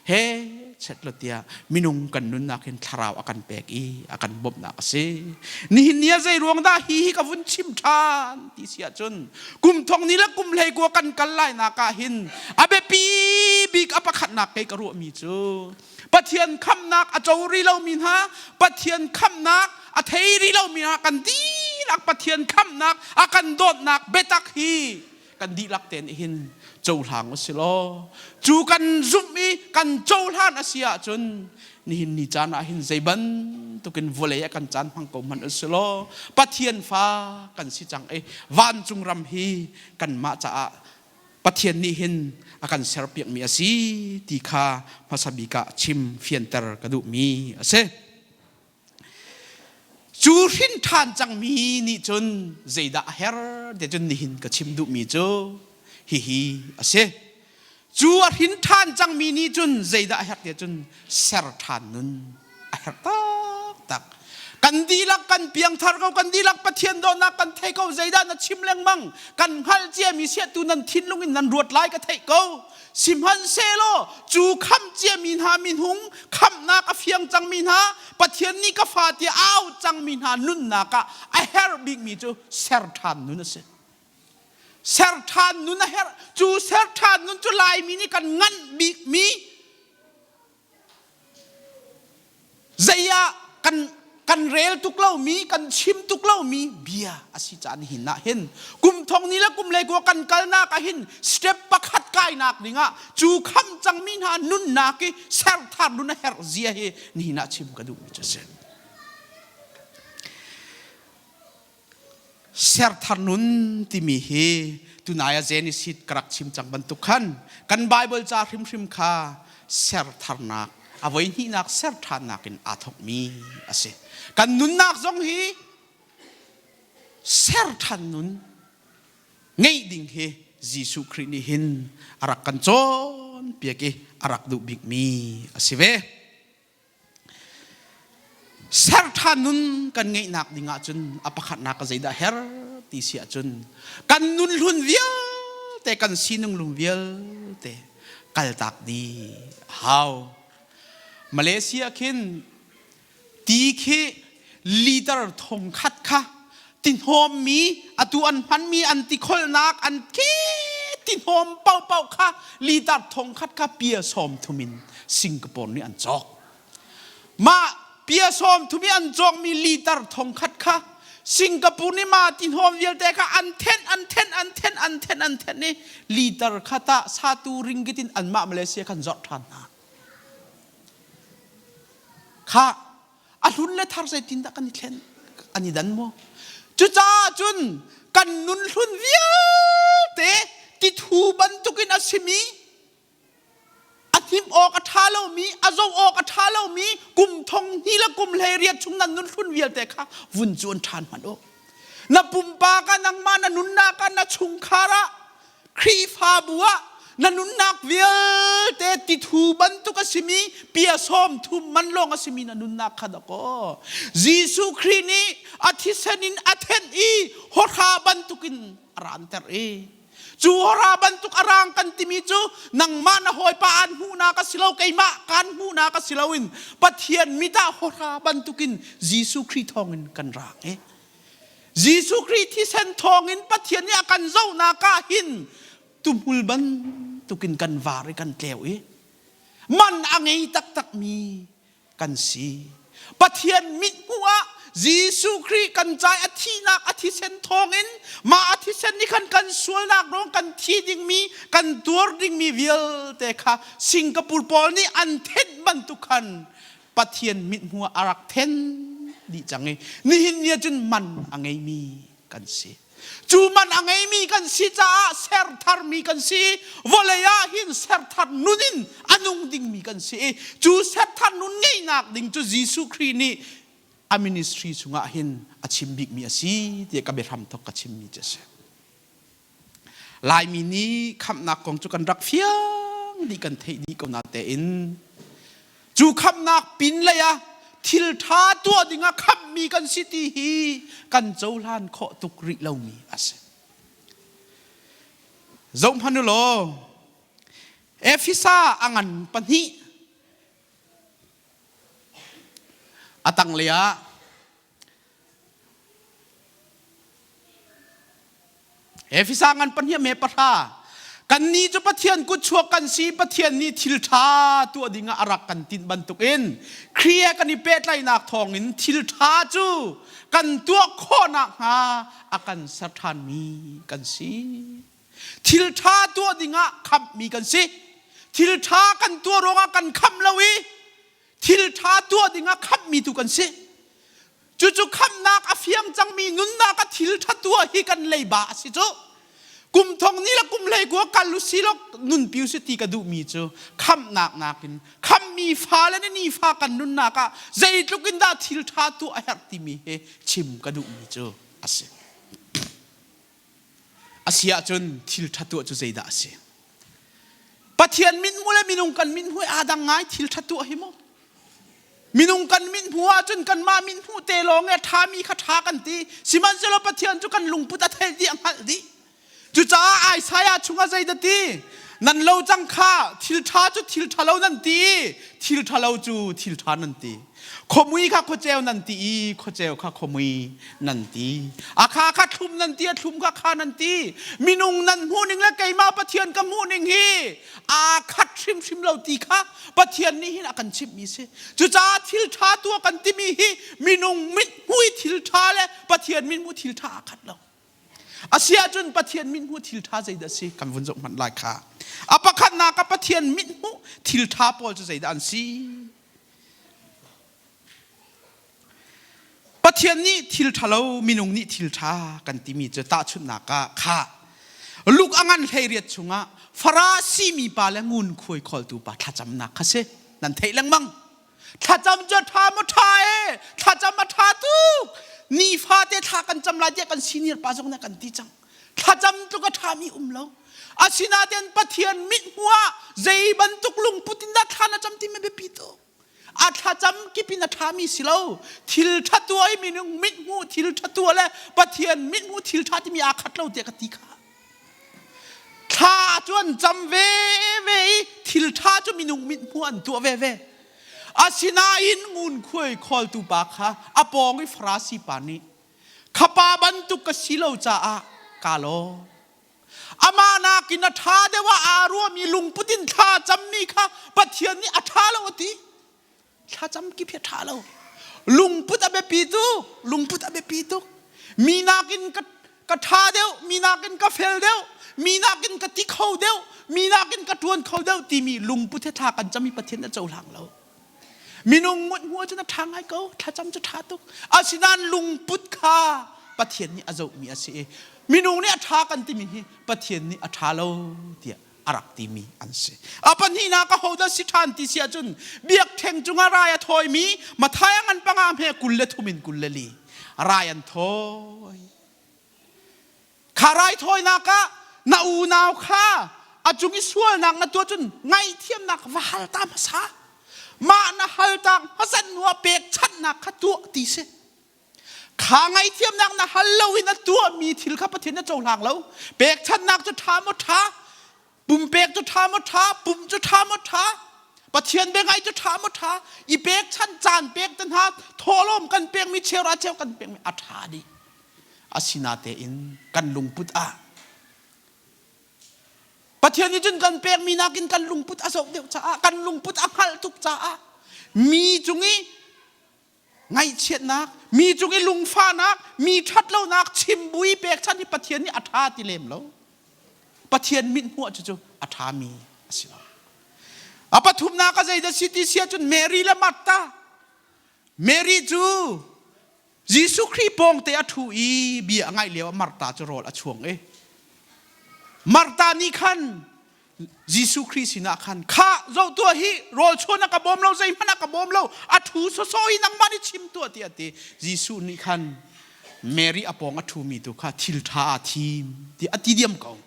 he chet lo tiah minung kan nunnak hin thlarau a kan pek i a kan bawmhnak a si. Nihin ni ah zei ruang dah hi hi ka vun chim ṭhan ti si ahcun kum thong ni le kum hlei kua kan kal lai nak ah hin a biapi bik a pakhatnak kei ka ruahmi cu Pathian khamnak a co rih lomi hna Pathian khamnak a thei rih lomi hna kan dihlak Pathian khamnak a kan dawtnak biatak hi kan dihlak tein hin cohlang u si law cu kan zumh i kan cohlan a si ahcun nihin ni caan ah hin zei bantukin vawlei ah kan caan hmang ko hmanh u si law Pathian fa kan si cang i vancung ram hi kanmah caah Pathian nih hin a kan serpiakmi a si ti kha hmasa bik ah chim fianter ka duhmi a si. Cu hrin ṭhan cangmi nih cun zeidah a her ti cun nihin ka chim duhmi cu hihi a si. Cu a hrin ṭhan cangmi nih cun zeidah a herh ti cun ser ṭhan nun a herh taktak. Kan dihlak kan piangthar ko, kan dihlak Pathian dawtnak kan thei ko, zeidah na chim lengmang, kan hngalh ciami siatu nan thinlung in nan ruat lai ka theih ko. Sihmanhsehlaw cu khamh ciami hna minung khamhnak a fiang cangmi hna Pathian nih ka fa tiah a auh cangmi hna nunnak ah a herh bikmi cu ser ṭhan nun a si. Ser ṭhan nun a herh. Cu ser ṭhan nun cu Laimi nih kan nganh bikmi zei ah kan kan rel tuk lomi kan chim tuk lomi bia a si caan hin ah hin kum thong ni le kum le kua kan kalnak ah hin step pakhat kainak dingah cu kham cangmi hna nunnak i serthar nun a herh zia hi nihin ah chim ka duhmi cu a si. Serthar nun timi hi tunai ah Genesis ka rak chim cang bantuk khan kan Bible ca hrimhrim kha sertharnak a voi hnihnak serṭhannak in aa thawkmi a si. Kan nunnak zong hi serṭhan nun ngeih ding hi Jesuh Khrih nih hin a rak kan cawnpiak i a rak duh bikmi a si ve. Ser ṭhan nun kan ngeihnak ding ahcun a pakhatnak ka zeidah her ti si ahcun kan nun hlun vialte kan sining lung vialte kaltak dih a hau. Malaysia khin ti khi liter thong khat kha tihnawmmi atu an hmanmi an tikholnak an khi tihnawm paohpaoh kha liter thong khat kha pia sawm thum in Singapore nih an cawk. Mah pia sawm thum i an cawkmi liter thong khat kha Singapore nih mah tihnawm vialte kha an thenh an thenh an thenh an thenh an thenh i liter khat ah satu ringgit in anmah Malaysia khan zorh ṭhan hna. Kha a hlun le thar zeitindah kan i thlen an i dan maw cucaah cun kan nun hlun vialte tithu bantukin a simi a hnim awk a ṭha lomi a zoh awk a ṭha lomi kum thong hnih le kum 18 chung nan nun hlun vialte kha vun cuan ṭhan hmanh u na pumpak ah nangmah na nunnak ah na chungkhar ah Khrihfabu ah na nunnak vialte tithu bantuk a simi pia sawm thum man lawng a simi na nunnak kha dakaw Jesuh Khrih nih a thisen in a thenh i hawhra bantukin a ranter i cu hawhra bantuk a rang kan timi cu nangmah na hawipa aan hmuhnak a si lo keimah kaan hmuhnak a si loin Pathian mit ah hawhra bantukin Jesuh Khrih thawngin kan rang i Jesuh Khrih thisen thawngin Pathian nih a kan zohnak ah hin tuhmul bantukin kan var i kan tleu i man a ngei taktakmi kan si. Pathian mithmuh ah Jesuh Khrih kan cai a thihnak a thisen thawngin mah a thisen nih khan kan sualnak ruang kan thi dingmi kan tuar dingmi vialte kha Singapore pawl nih an thenh bantuk khan Pathian mithmuh ah a rak then dih cang i nihin ni ahcun man a ngeimi kan si. Cu man a ngeimi kan si caah ser tharmi kan si i vawlei ah hin ser thar nun in a nung dingmi kan si i cu ser thar nun ngeihnak ding cu Jesuh Khrih nih a ministry chungah hin a chim bikmi a si tiah ka biahram thok ka chimmi cu a si. Laimi nih khamhnak kong cu kan rak fiang dih kan theih dih ko natein cu khamhnak pin lei ah thil ṭha tuah dingah khamhmi kan si ti hi kan cohlan khawh tuk rih lomi a si. Zohhmanh u law, Efesa a ngan pahnih a tanglei ah Efesa ngan pahnih me pahra kannih cu Pathian kutchuak kan si Pathian nih thil ṭha tuah dingah a rak kan tinh bantukin Khrih he kan i pehtlaihnak thawngin thil ṭha cu kan tuah khawh nakhnga a kan ser ṭhanmi kan si. Thil ṭha tuah dingah khamhmi kan si. Thil ṭha kan tuah ruangah kan khamh lo i thil ṭha tuah dingah khamhmi tu kan si. Cucu khamhnak a fiang cangmi nunnak a thil ṭha tuah hi kan leiba a si cu. Kum thong ni le kum hlei kua kal u si law nunpi u si ti ka duhmi cu khamhnak nakin khamhmi fale nih nifa kan nunnak ah zeitluk in dah thil ṭha tuah a herh timi hi chim ka duhmi cu a si. A si ahcun thil ṭha tuah cu zeidah a si? Pathian mithmuh le minung kan mithmuh aa dang ngai thil ṭha tuah hi mu. Minung kan mithmuh ahcun kanmah mithmuh te lawng i a ṭhami kha ṭha kan ti. Sihmanhsehlaw Pathian cu kan lungput a theih dih, a hngalh dih. Cucaah Isaiah chungah zeidah ti? Nan lo cang kha thil ṭha cu thil ṭha lo nan ti i thil ṭha lo cu thil ṭha nan ti. Khuamui kha khuaceu nan ti i khuaceu kha khuamui nan ti. A kha kha thlum nan ti, a thlum kha kha nan ti. Minung nan hmuhning le keimah Pathian ka hmuhning hi aa khat hrimhrim lo ti kha Pathian nih hin a kan chimhmi si. Cucaah thil ṭha tuah kan timi hi minung mithmuh i thil ṭha le Pathian mithmuh thil ṭha aa khat lo. Asiahcun Pathian mithmuh thil ṭha zeidah a si kan vun zoh hmanh lai kha. A pakhatnak ah Pathian mithmuh thil ṭha pawl cu zeidah an si? Pathian nih thil ṭhalo, minung nih thil ṭha kan timi cu tahchunhnak ah kha Luke a ngan 18 chungah Farasi mi pa le ngunkhuai khawltu pa thlacamnak kha si. Nan theih lengmang. Thlacam cu a ṭha maw ṭha e? Thlacam a ṭha tuk. Nifate thla kan cam lai tiah kan senior pa zong nih kan ti cang. Thlacam tluk a ṭhami um lo. Asinain Pathian mithmuh ah zei bantuk lungput in dah thla na cam timi biapi tuk. A thlacam kip in a ṭhami si lo. Thil ṭha tuah i minung mithmuh thil ṭha tuah le Pathian mithmuh thil ṭha timi aa khat lo tiah ka ti kha. Thla cu an cam veve i thil ṭha cu minung mithmuh an tuah veve. Asinain ngunkhuai khawltu pa kha a pawng i Farasi pa nih kha pa bantuk ka si lo caah kaa lawm. Amah nakin a ṭha deuh ah aa ruahmi lungput in thla cammi kha Pathian nih a ṭha lo a ti. Thlacam kip hi a ṭha lo. Lungput a biapi tuk. Lungput a biapi tuk. Mi nakin ka, ka ṭha deuh, mi nakin ka fel deuh, mi nakin ka ti kho deuh, mi nakin ka ṭuan kho deuh timi lungput he thla kan cam i Pathian a cohlang lo. Minung ngut hmu ahcun a ṭha ngai ko. Thlacam cu ṭha tuk. Asinain lungput kha Pathian nih a zohmi a si i minung nih a ṭha kan timi hi Pathian nih a ṭha lo tiah a rak timi an si. A pahnihnak ahodah si ṭhan ti si ahcun biakṭheng cungah rai a thawimi Matthai a ngan panga hme 23 in 24 rai an thawi. Kha rai thawinak ah na unau kha a cung i sualnak na tuah cun ngaihthiamnak va hal ta hmasa. Mah na hal ta hmasat hnu ah pekchanhnak kha tuah ti si. Kha ngaihthiamnak na hal loin a tuahmi thil kha Pathian na cohlang lo. Pekchanhnak cu ṭha maw ṭha? Pumpek cu ṭha maw ṭha? Pum cu ṭha maw ṭha? Pathian biangai cu ṭha maw ṭha? I pekchanh caan pek te hna thawhlawm kan pekmi cheuhra cheu kan pekmi a ṭha dih. Asinatein kan lungput ah Pathian nih cun kan pekmi nakin kan lungput a zoh deuh caah kan lungput a hngalh tuk caah mi cung i ngaihchiatnak, mi cung i lungfahnak, mi ṭhatlonak chim bu i pekchanh hi Pathian nih a ṭha ti lem lo. Pathian mithmuh cu cu a ṭhami a si lo. A pathumnak a zeidah si ti si ahcun Mary le Martha. Mary cu Jesuh Khrih pawngte a ṭhu i bia a ngaih lio ah Martha cu rawl a chuang i Martha nih khan Jesuh Khrih sinah khan kha zoh tuah hi rawl chuan a ka bawm lo zeihmanh a ka bawm lo a ṭhu sawsawh i nangmah nih chim tuah tiah a ti Jesuh nih khan Mary a pawng a ṭhumi tu kha thil ṭha aa thim ti a ti diam ko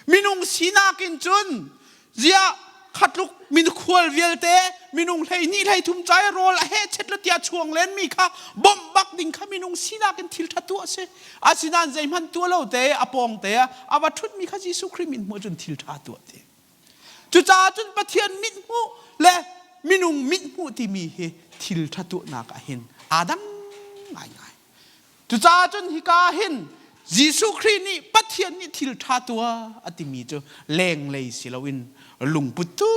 minung sinak in cun ziah khatluk minkhual vialte minung 12 13 cai rawl a heh chet le tia chuang len mi kha bawmh bak ding kha minung sinak in thil ṭha tuah a si Asinain zeihmanh tuah lo te a pawng te ah a va ṭhutmi kha Jesuh Khrih min hmuh cun thil ṭha tuah ti. Cucaah cun Pathian mithmuh le minung mithmuh timi hi thil ṭha tuahnak ah hin aa dang ngaingai. Cucaah cun hika hin Jesuh Khrih nih Pathian nih thil ṭha tuah a timi cu lenglei si loin lungput tu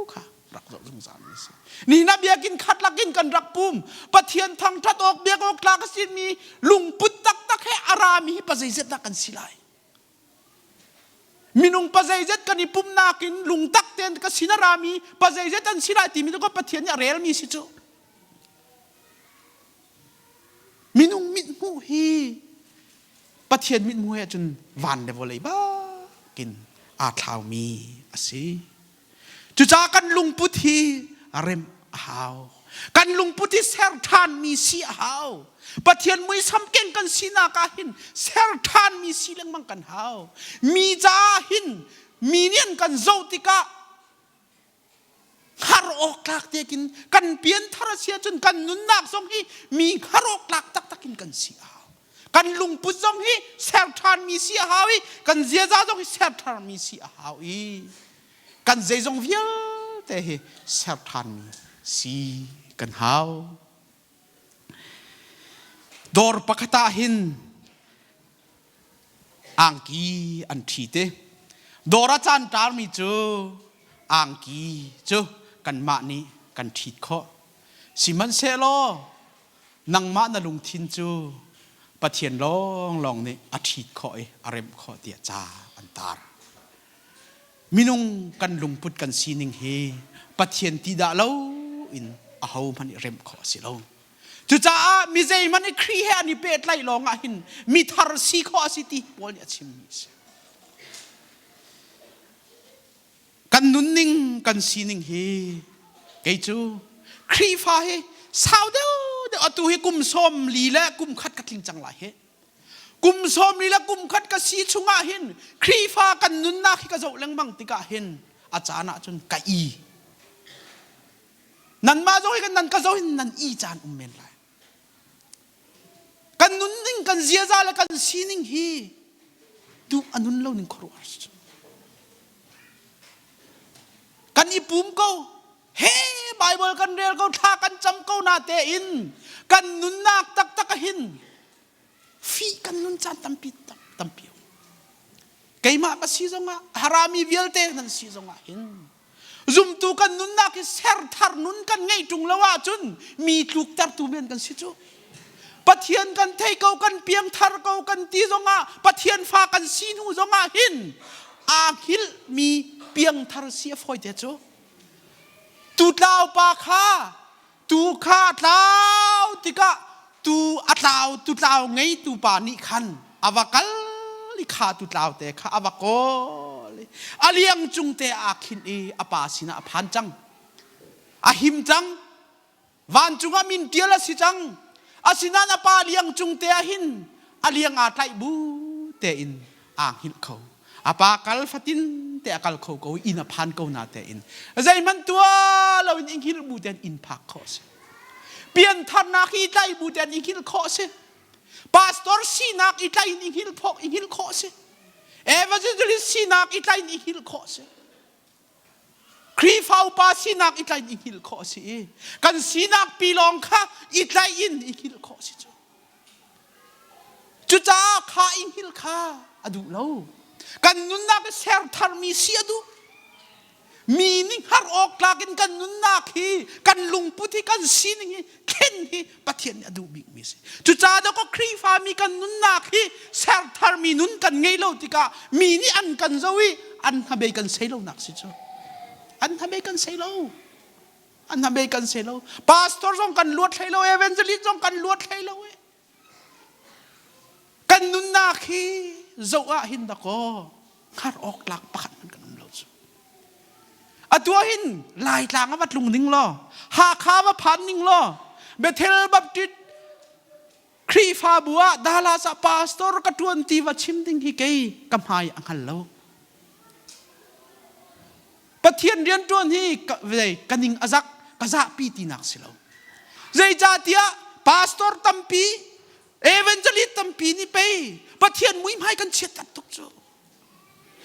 kha rak zoh zungzal mi si. Ni na biakinn khat lakin kan rak pum. Pathian thangṭhat awk biak awk tlak a simi lungput taktak he a rami hi pazeizet dah kan si lai. Minung pazeizet kan i pumnak in lungtak tein ka sin a rami pazeizet an si lai timi cu Pathian nih a relmi si cu. Minung mithmuh hi Pathian mithmuh he cun van le vawlei bakin aa thlaumi a si. Cucaah kan lungput hi remh a hau. Kan lungput hi ser ṭhanmi si a hau. Pathian muisam keng kan sinak ah hin ser ṭhanmi si lengmang kan hau. Mi caah hin mi nih an kan zoh tikah hngar awk tlak tekin kan pianthar a si ahcun kan nunnak zong hi mi hngar awk tlak taktak in kan si a hau. Kan lungput zong hi ser ṭhanmi si a hau i kan ziaza zong hi ser ṭhanmi si a hau i kan zeizong vialte hi ser ṭhanmi si kan hau. Dawr pakhat ah hin angki an ṭhi te. Dawr a caan ṭarmi cu angki cu kanmah nih kan ṭhit khawh. Sihmanhsehlaw nangmah na lungthin cu Pathian lawnglawng nih a ṭhit khawh i a remh khawh tiah ca an tar. Minung kan lungput kan sining hi Pathian ti dah lo in ahohmanh nih remh khawh a si lo. Cucaah mi zeihmanh i Khrih he an i pehtlaih lawngah hin mi thar si khawh a si ti Paul nih a chimmi a si. Kan nunning kan sining hi kei cu Khrihfa hi sau deuh deuh atu hi kum sawm li le kum khat ka tling cang lai hi. Kum sawm li le kum khat ka si chungah hin Khrihfa kan nunnak hi ka zoh lengmang tikah hin a caan ah cun ka i. Nanmah zong hi kan nan ka zoh hin nan i caan um men lai. Kan nunning, kan ziaza le kan sining hi duh a nun lo ning khuaruahhar si. Kan i pum ko. He Bible kan rel ko, thla kan cam ko na tein kan nunnak taktak ah hin fih kan nun caan tampi tampi um. Keimah ka si zongah harami vialte nan si zongah hin zumtu kan nunnak hi serthar nun kan ngeih ṭung lo ahcun mi tluktertu men kan si cu. Pathian kan thei ko kan piangthar ko kan ti zongah Pathian fa kan si hnu zongah hin aa hngilh mi piangthar si a fawi te cu. Tutlau pa kha tu kha a tlau tikah tu a tlau tutlau ngeitu pa nih khan a va kal i kha tutlau te kha a va kawl i a liang cung te aa khinh i a pa sinah a phan cang a him cang Vancung ah min ṭial a si cang. Asinain a pa liang cung te ah hin a liang aa tlaih bu tein aa hngilh kho. A pa kal fatin te a kal kho ko i inn a phan ko na tein zeihmanh tuah loin i hngilh bu tein inn phak khawh a si. Piantharnak hi i tlaih bu tein i hngilh khawh a si. Pastor sinak i tlaih in i hngilh khawh i hngilh khawh a si. Evangelist sinak i tlaih in i hngilh khawh a si. Khrihfa upa sinak i tlaih in i hngilh khawh a si i kan sinak pi lawng kha i tlaih in i hngilh khawh a si cu. Cucaah kha i hngilh kha a duh lo. Kan nunnak i ser tharmi si a duh. Mi nih hngar awk tlak in kan nunnak hi, kan lungput hi, kan sining hi thlen hi Pathian nih a duh bikmi a si. Cucaah dawkaw Khrihfa mi kan nunnak hi ser tharmi nun kan ngei lo tikah mi nih an kan zoh i an hnabei kan sei lonak si cu. An hnabei kan sei lo. An hnabei kan sei lo. Pastor zong kan luat hlei lo, evangelist zong kan luat hlei lo. Kan nunnak hi zoh ah hin dakaw hngar awk tlak pakhat hmanh kan um lo cu. Atu ah hin Laitlang a va tlung ning law, Hakha va phan ning law, Bethel Baptist Khrihfabu ah Dallas ah pastor ka ṭuan ti va chim ding hi kei ka hmai a hngal lo. Pathian rianṭuan hi ka ning a zak ka zahpi tinak si lo. Zeicahtiah pastor tampi, evangelist tampi nih pei Pathian muihmai kan chiat tuk cu.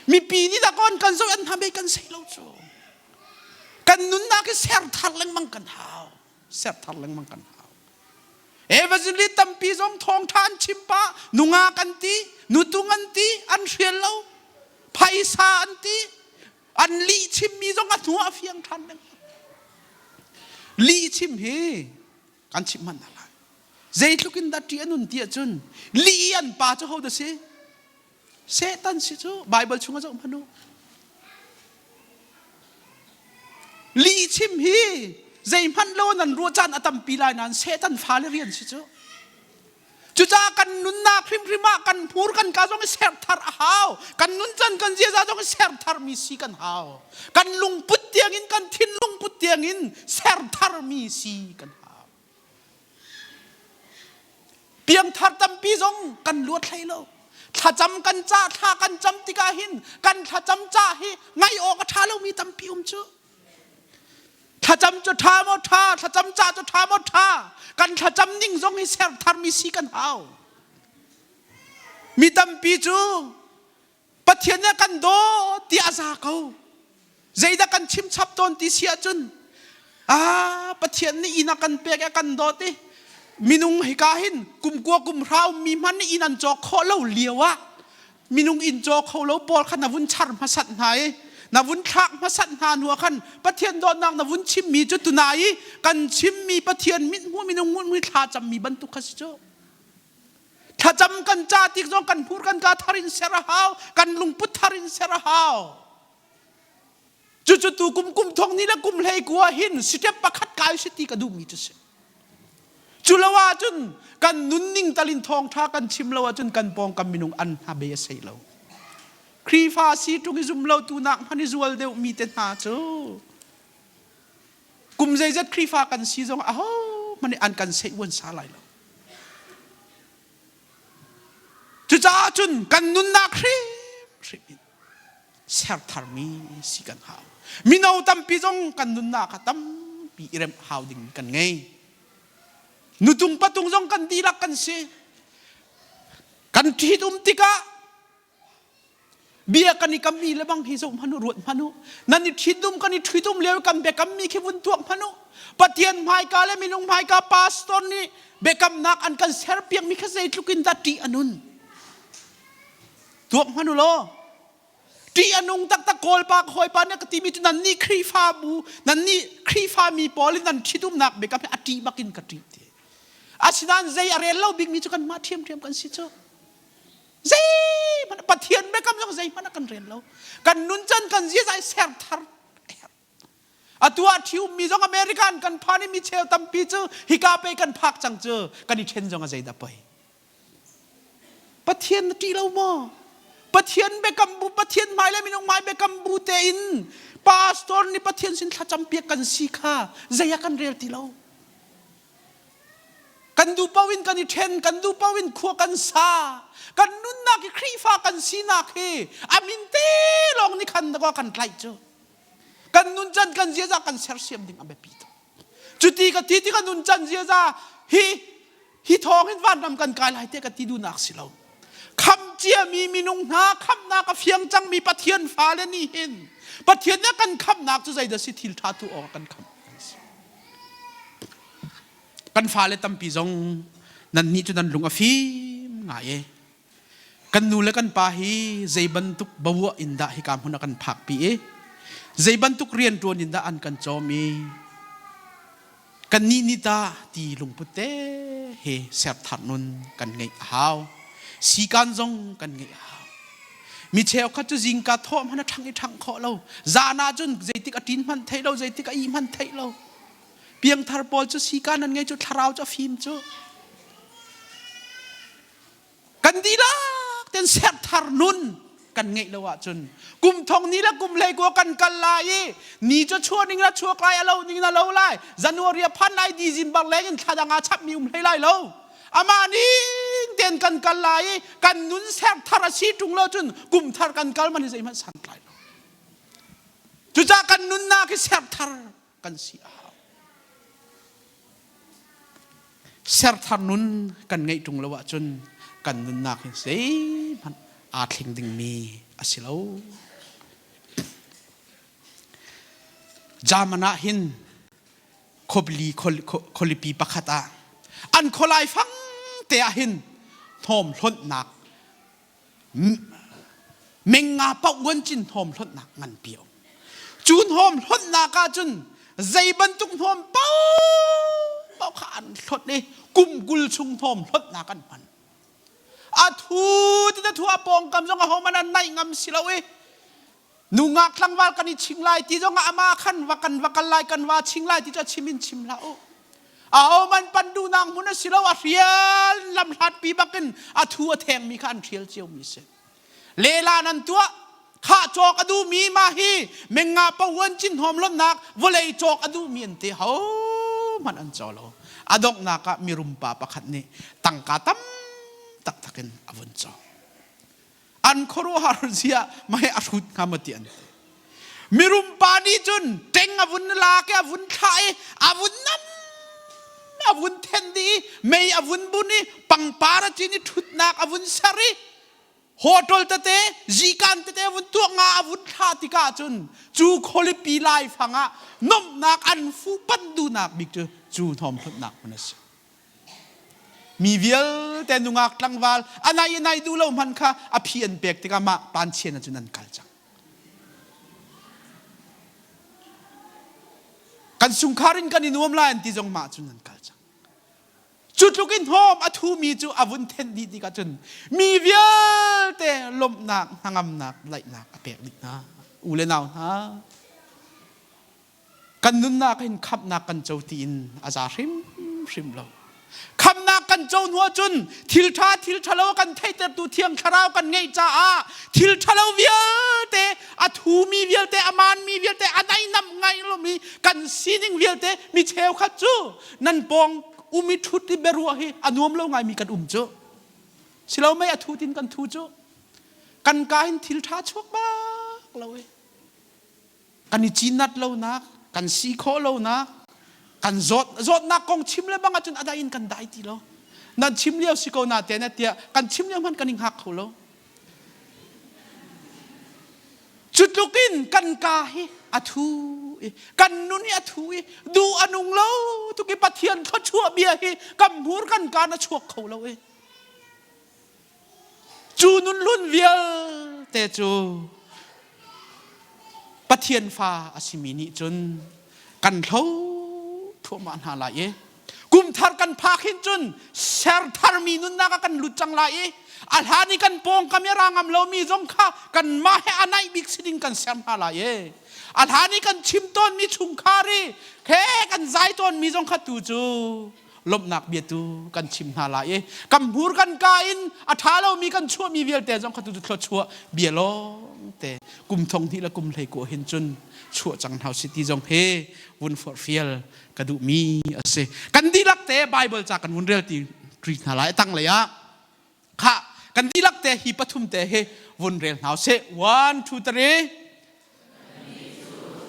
Mipi nih dah kan zoh an hna kan sei lo cu. Kan nunnak hi ser thar lengmang kan hau. Ser thar lengmang kan hau. Evangelist tampi zong thawngṭha an chim pah, nungak an ti, nutung an ti, an hrial lo, phaisa an ti, an lih chimmi zong a hnu ah a fiang ṭhan lengmang. Lih chim hi kan chimh hmanh hna lai. Zeitluk in dah ṭih a nun ti ahcun lih an pa cu ho dah si? Satan si cu Bible chung ah zoh hmanh u. Lih chim hi zeihmanh lo nan ruah caan a tampi lai nain Satan fale rian si cu. Cucaah kan nunnak hrimhrim ah kan hmur kan ka zong i serthar a hau. Kan nuncan kan ziaza zong i sertharmi si kan hau. Kan lungput tiangin kan thinlung put tiangin sertharmi si kan hau. Piangthar tampi zong kan luat hlei lo. Thlacam kan cah thla kan cam tikah hin kan thlacam cah hi ngaih awk a ṭha lomi tampi um cu. Thlacam cu ṭha maw ṭha, thlacam cah cu ṭha maw ṭha. Kan thlacam ning zong hi ser tharmi si kan hau. Mi tampi cu Pathian nih a kan daw ti a za ko. Zeidah kan chim chap tawn ti si ahcun ah Pathian nih inn a kan pek a kan dawt i minung hika hin kumkua kumhra ummi hmanh nih inn an cawk khawh lo lio ah minung inn caw kho lo pawl kha na vun char hmasat hna i na vun thlak hmasat hna hnu ah khan Pathian dawtnak na vun chimmi cu tuna i kan chimmi Pathian mithmuh minung hmuhmi thla cammi bantuk kha si cu. Thlacam kan ca tik zong kan hmur kan ka thar in ser a hau, kan lungput thar in ser a hau. Cucu tu kum kum thong ni le kum hlei kua hin step pakhat kai si ti ka duhmi cu si. Cu lo ahcun kan nunning talin thawngṭha kan chim lo ahcun kan pawngkam minung an hna be a sei lo. Khrihfa si ṭung i zum lo tu nak hmanh i zual deuh mi te hna cu kum zeizat Khrihfa kan si zong aho hmanh an kan seih uan sa lai lo. Cucaah cun kan nunnak hrimhrim in ser tharmi si kan hau. Mino tampi zong kan nunnak ah tampi i remh hau ding kan ngei. Nutung patung zong kan dihlak kan si. Kan ṭhit um tikah Bia kan i kammi le bang hi zoh hmanh u, ruat hmanh u. Nan i ṭhitum kan i ṭhitum lio kan biakammi khi vun tuak hmanh u. Pathian hmaika le minung hmaika pastor nih biakamnak an kan serpiakmi kha zeitluk in dah ṭih a nun. Tuak hmanh u law. Ṭih a nung taktak Kawlpa ka hawipa nih a ka timi cu nan nih Khrihfabu, nan nih Khrihfami pawl in nan ṭhitumnak biakam hi a ṭih bak in ka ṭih ti. Asinain zei a rel lo bikmi cu kanmah ṭhiamṭhiam kan si cu. Zeihmanh Pathian biakam zong zeihmanh a kan rel lo. Kan nuncan kan ziaza i ser thar a herh. Atu ah ṭhiummi zong American kan phan i mi cheu tampi cu hika pei kan phak cang cu kan i ṭhen zong a zeidah poi. Pathian na ṭih lo maw? Pathian biakam bu Pathian hmai le minung hmai biakam bu tein pastor nih Pathian sin thlacam piak kan si kha zei ah kan rel ti lo. Kan duh paoh in kan i ṭhen, kan duh paoh in khua kan sa. Kan nunnak hi Khrihfa kan sinak hi a min te lawng nih khan dakaw kan tlaih cu. Kan nuncan kan ziaza kan sersiam ding a biapi tuk. Cuti ka ti ti kan nuncan ziaza hi hi thawng hin vanram kan kai lai te ka ti duhnak si lo. Khamh ciami minung hna khamhnak a fiang cangmi Pathian fale nih hin Pathian nih a kan khamhnak cu zeidah si thil ṭha tu awk a kan khamh. Kan fale tampi zong nannih cu nan lung a fim ngai e. Kan nu le kan pa hi zei bantuk bavuah in dah hika hmun a kan phakpi i zei bantuk rianṭuan in dah an kan cawm i kannih nih tah ti lungput te he serthar nun kan ngeih a hau. Sikan zong kan ngeih a hau. Mi cheukhat cu zingka thawh hmanh a ṭhang i ṭhangh khawh lo. Zan ah cun zeitik a ṭin hmanh theih lo, zeitik a ih hmanh theih lo. Piangthar pawl cu sika nan ngei cu thlarau cu a fim cu. Kan dihlak ten serthar nun kan ngeih lo ahcun kum thong ni le kum hlei kua kan kal lai i ni cu chuah ning la chuak lai a lo ning na lo lai January a phan lai December leng in thla dang ah chapmi um hlei lai lo amah ning ten kan kal lai i kan nun serthar a si ṭung lo cun kum thar kan kal man hi zeihmanh santlai lo cucaah kan nunnak hi serthar kan si a hau. Serthar nun kan ngeih ṭung lo ahcun kan nunnak hi zeihmanh aa thleng dingmi a si lo. German ah hin khuapli khualipi pakhat ah an khualai fang te ah hin hnawm hlonhnak Menga paoh cin hnawm hlonhnak nganpi a um. Cu hnawm hlonhnak ah cun zei bantuk hnawm paohpaoh kha an hlonh i kum 20 chung hnawm hlonhnak an hman. A thu ti na thu a pawngkam zong ahohmanh an naih ngam si lo i nungak tlangval kan i ching lai ti zong ah amah khan va kan va kal lai kan va ching lai ti cu a chim in chim hlah u. Ahohmanh pan duhnak hmun a si lo a hrial lamhlatpi bakin a thu a thengmi kha an hrial ciomi si. Lela nan tuah kha cawk a duhmi mah hi menga pawan cin hnawm lonnak vawlei cawk a duhmi an ti ho hmanh an caw lo. A donghnak ah mirum pa pakhat nih tangka tam taktak in a vun cawk. An khuaruahhar zia mah hi a hrut hnga maw ti an ti. Mirum pa nih cun ṭeng a vun lak i a vun thlah i a vun nam a vun then dih i mei a vun bun i pangpar a cin i ṭhutnak a vun ser i. Hotel tete zikan tete vun tuah nga a vun thlah tikah cun cu khualipi laifang ah nomhnak an fu pan duhnak bik cu cu hnawm hlonhnak hmun a si. Mi vialte nungak tlangval a nai i nai duh lo hmanh kha a phi an pek tikah mah panchian ah cun an kal cang. Kan sungkhar in kan i nuam lai an ti zong mah cun an kal cang. Cu tluk in hnawm a thumi cu a vun thenh dih tikah cun mi vialte lawmhnak hnangamnak laihnak a pek dih hna. U le nau hna, kan nunnak hin khamhnak kan co tiin a za hrimhrim lo. Khamhnak kan co hnu ahcun thil ṭha thil ṭhalo kan theihtertu Thiang Thlarau kan ngeih caah thil ṭhalo vialte a thumi vialte a maanmi vialte a nainam ngai lomi kan sining vialte mi cheukhat cu nan pawng um i ṭhut i biaruah hi a nuam lo ngaimi kan um cu silo mei a thut in kan thu cu kan ka hin thil ṭha chuak bak lo i kan i cinat lonak kan si khawh lonak kan zawt zawtnak kong chim le bang ahcun a dai in kan dai ti lo nan chim lio si ko na te na tiah kan chim lio hmanh kan i hngak kho lo Cu tluk in kan ka hi a thu i kan nun hi a thu i duh a nung lo tuk i Pathian thluachuah bia hi kan hmur kan kaan a chuak kho lo i cu nun hlun vialte cu Pathian fa a simi nih cun kan hlo thluahmah hna lai i kum thar kan phak hin cun ser tharmi nunnak ah kan lut cang lai i a hlan i kan pawngkam i a ra ngam lomi zong kha kanmah he a naih bik si ding kan ser hna lai i a hlan i kan chim tawnmi chungkhar i he kan zai tawnmi zong kha tu cu lawmhnak bia tu kan chim hna lai i kan hmur kan ka in a ṭha lomi kan chuahmi vialte zong kha tu cu thluachuah bia lawng te kum thong hnih le kum hlei ko hin cun chuah cang hna si ti zong he vun forhfial ka duhmi a si. Kan dihlak te Bible ca kan vun rel ti ṭi hna lai tanglei ah kha kan dihlak te hi pathum te hi vun rel hna usih. One, two, three.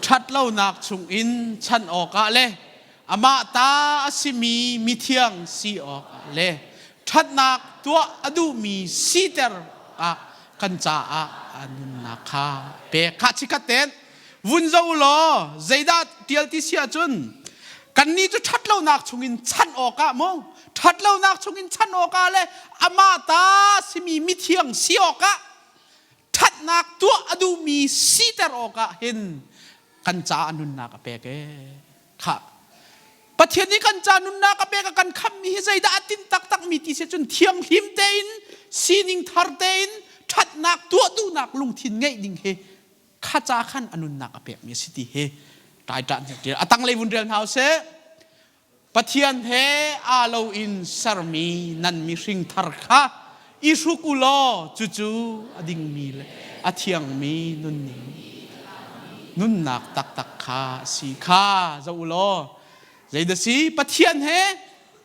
Ṭhatlonak chungin chan awkah le amah ta a simi mithiang si awkah le ṭhatnak tuah a duhmi siter ah kan caah a nunnak kha pek. Kha chikhat ten vun zo law zeidah tial ti si ahcun kannih cu ṭhatlonak chungin chanh awkah maw ṭhatlonak chungin chanh awkah le amah ta simi mithiang si awkah ṭhatnak tuah a duhmi siter awkah hin kan caah nunnak a pek ee khah Pathian nih kan ca nunnak a pek a kan khammi hi zeidah a tinh taktakmi ti si cun thianghlim tein sining thar tein ṭhatnak tuah duhnak lungthin ngeih ding hi kha ca khan a nunnak a pekmi a si ti hi ṭaiṭah ṭial a tanglei vun rel hna usih Pathian he aa lo in sermi nan mihring thar kha i hruk u law cucu a dingmi le a thiangmi nunning nunnak taktak kha a si kha zoh u law zeidah si Pathian he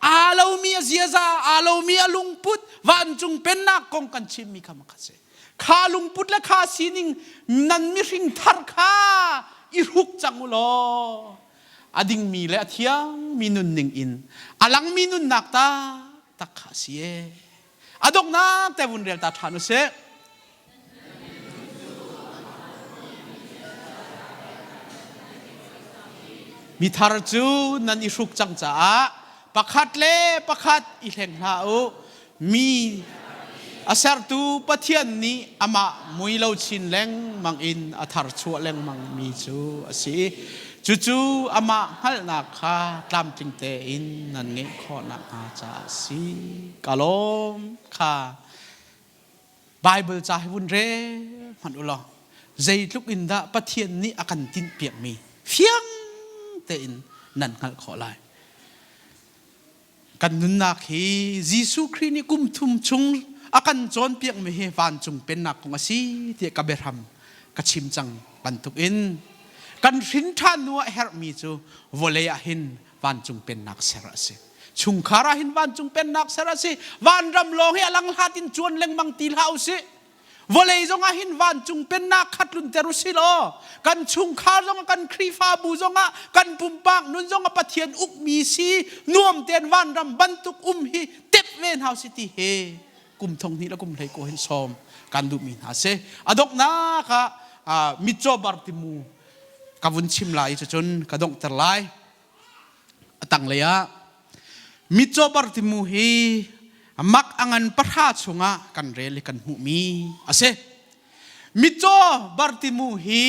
aa lomi a ziaza aa lomi a lungput vancung pennak kong kan chimmi kha makha si Kha lungput le kha sining nan mihring thar kha i hruk cang u law a dingmi le a thiangmi nunning in a langmi nunnak ta tak kha a si ee. A donghnak te vun rel ta ṭhan u sih. Mithar cu nan i hruk cang caah pakhat le pakhat i hleng hlah u. Mi a sertu Pathian nih amah mui lo chin lengmang in a tharchuah lengmangmi cu a si. Cucu amah hngalhnak kha tlamtling tein nan ngeih khawh nakhnga caah a si. Ka lawm kha Bible ca hi vun rel hmanh u law zeitluk in dah Pathian nih a kan tinhpiakmi fiang tein nan hngalh khawh lai. Kan nunnak hi Jesuh Khrih nih kum thum chung a kan cawnpiakmi hi vancung pennak kong a si tiah ka biahram ka chim cang bantukin kan hrin ṭhan hnu ah herhmi cu vawlei ah hin vancung pennak ser a si. Chungkhar ah hin vancung pennak ser a si. Vanram lawng hi a langhlat in cuan lengmang ti hlah usih. Vawlei zongah hin vancung pennak kha tlunter u si law kan chungkhar zongah kan Khrihfabu zongah kan pumpak nun zongah Pathian ukmi si nuam tein vanram bantuk um hi tep ve hna si ti he kum thong hnih le kum hlei ko hin sawm. Kan duhmi hna si. A donghnak ah mitcaw Bartimu ka vun chim lai i cucun ka donghter lai. A tanglei ah mitcaw Bartimu hi mak a ngan pahra chungah kan rel i kan hmuhmi a si. Mitcaw Bartimu hi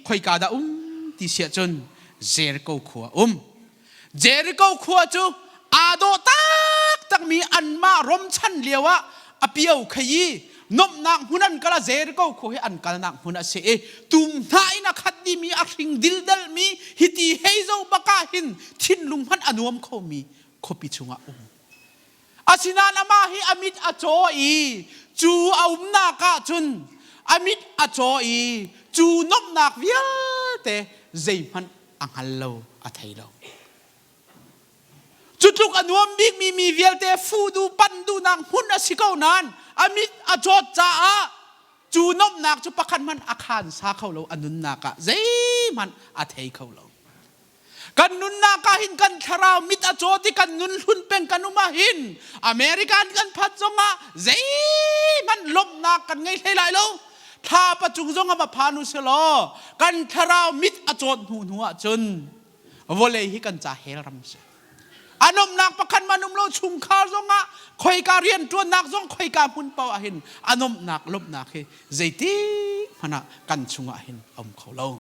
khoika dah um ti siah cun Jericho khua um. Jericho khua cu aa dawh taktakmi anmah Rom chan lio ah a pio khei i nomhnak hmun an kal ah Jericho khua hi an kalnak hmun a si i tum hna in a khat dimi a hring dildelmi hiti hei zo bak ah hin thinlung hmanh a nuam khomi khuapi chungah um. Asinain amah hi a mit a caw i cu a umnak ah cun a mit a caw i cu nomhnak vialte zeihmanh a hngal lo, a thei lo. Cu tluk a nuam bikmi mi vialte fu duh pan duhnak hmun a si ko nain a mit a cawt caah cu nomhnak cu pakhat hmanh a khaan sa kho lo a nunnak ah zeihmanh a thei kho lo. Kan nunnak ah hin kan thlarau mit a caw ti kan nun hlun peng kan um ah hin American kan phat zongah zeihmanh lawmhnak kan ngei hlei lai lo. Thla pacung zong a va phan u selaw kan thlarau mit a cawt hnu hnu ah cun vawlei hi kan ca hell ram si. A nomnak pakhat man um lo chungkhar zongah khoika rianṭuannak zong khoika hmun paoh ah hin a nomnak lawmhnak hi zeitik hmanh ah kan chungah hin a um kho lo.